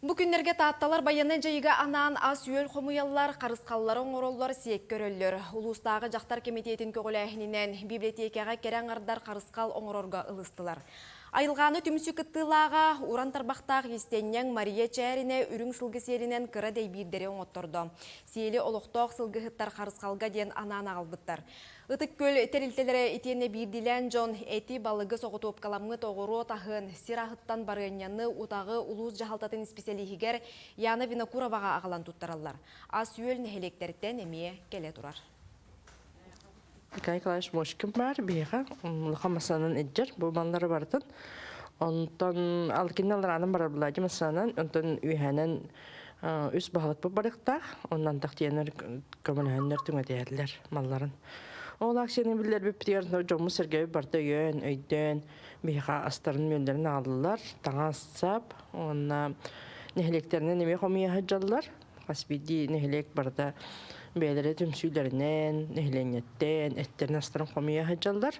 Бу күннэргэ таатталар байыаннай дьайыыга анаан ас-үөл хомуйаллар, харысхаллары оҥороллор, сиэккэ өрөллөр. Улуустааҕы дьахтар кэмитиэтин көҕүлээһининэн библиотекаҕа кэрэ аҥардар харысхал оҥорорго ылыстылар. Айылҕааны түмсүү кыттыылааҕа, уран тарбахтаах иистэнньэҥ Мария Чээринэ үрүҥ сылгы сиэлинэн кыра дэйбиирдэри оҥоттордо. Сиэли олохтоох сылгыһыттар харысхалга диэн анаан аҕалбыттар. Ытык Күөл тэрилтэлэрэ итиэннэ биирдиилээн дьон эти, балыгы соҕотуопкаламмыт оҕуруот аһын, сир аһыттан барыанньаны, утаҕы улуус дьаһалтатын исписэлииһигэр Яна Винокуроваҕа аҕалан туттараллар. Ас-үөл нэһилиэктэртэн эмиэ кэлэ турар. Николай Николаевич Мошкин баар биһиэхэ улахан масанан илдьэр бу маллары барытын. Онтон алкинна алараанан барар буолааччы масанан, онтон үөһэнэн үс баһылыкпыт барыктаах, онон тахтиянар көмөлөһөннөр түҥэтиһэллэр малларын. Ол акцияны биллэрбиппитигэр дьоммут-сэргэбит барыта өйөөн, өйдөөн биһиэхэ астарын-үөллэрин аҕаллылар, таҥас-сап уонна нэһилиэктэринэн эмиэ хомуйа сылдьаллар. Хас биирдии нэһилиэк барыта бэйэлэрэ түмсүүлэринэн, нэһилиэнньэттэн, эттэрин-астарын хомуйа сылдьаллар.